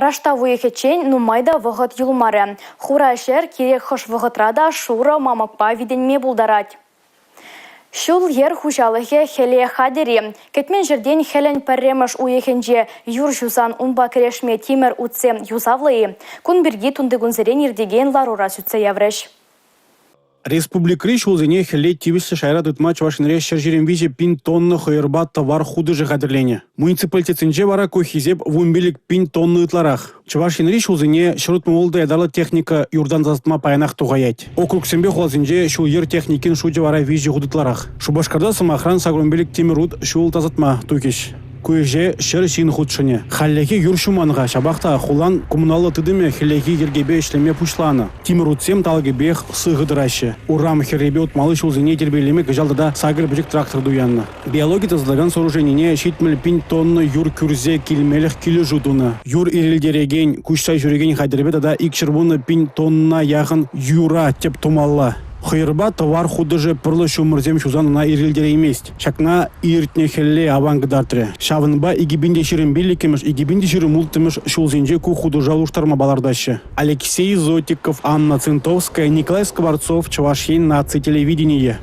Раштав уйӑхӗччен нумай та вӑхӑт юлмарӗ. Хура ҫӗр кирек хӑш вӑхӑтра та шурӑ мамӑкпа витӗнме пултарать. Ҫул-йӗр хуҫалӑхӗ хӗле хатӗр-и? Кӗтмен ҫӗртен хӗлӗн пӗрремӗш уйӑхӗнче юр ҫусан унпа кӗрешме тимӗр утсем юсавлӑ-и? Кун пирки тунтикунсерен иртекен ларура сӳтсе яврӗҫ. Республикӑри ҫулсене хӗлле тивӗҫлӗ шайра тытма Чӑваш Енре 123 пин тонна хӑйӑрпа тӑвар хутӑшӗ хатӗрленӗ. Муниципалитетсенче вара ку хисеп 15 пин тонна ытларах. Чӑваш Енри ҫулсене 166 ятарлӑ техника юртан тасатма паянах тухаять. Округсемпе хуласенче ҫул-йӗр техникин шучӗ вара виҫӗ хут ытларах. Шупашкарта, сӑмахран, 85 тимӗр ут ҫул тасатма тухӗҫ. Ку ӗҫе 100 ҫын хутшӑнӗ. Хальлӗхе юр ҫуман-ха, ҫапах та хулан коммуналлӑ тытӑмӗ хӗллехи йӗркепе ӗҫлеме пуҫланӑ. Тимӗр утсем талӑкӗпех сыхӑ тӑраҫҫӗ. Урам хӗррипе утмалли ҫулсене тирпейлеме кӑҫал тата сакӑр пӗчӗк трактор туяннӑ. Биологи тасатакан сооруженине 70 пин тонна юр кӳрсе килмелӗх килӗшӳ тунӑ. Юр ирӗлтерекен, куҫса ҫӳрекен хатӗрпе тата 210 пин тонна яхӑн юра тӗп тумалла. Хӑйӑрпа тӑвар хутӑшӗ пӑрлӑ ҫумӑрсем ҫусан ӑна ирӗлтереймест. Ҫакна иртнӗ хӗлле аван кӑтартрӗ. Ҫавӑнпа 2025-мӗш, 2026-мӗш ҫулсенче ку хутӑша улӑштарма палӑртаҫҫӗ. Алексей Зотиков, Анна Цинтовская, Николай Скворцов, Чӑваш Ен наци телевиденийӗ.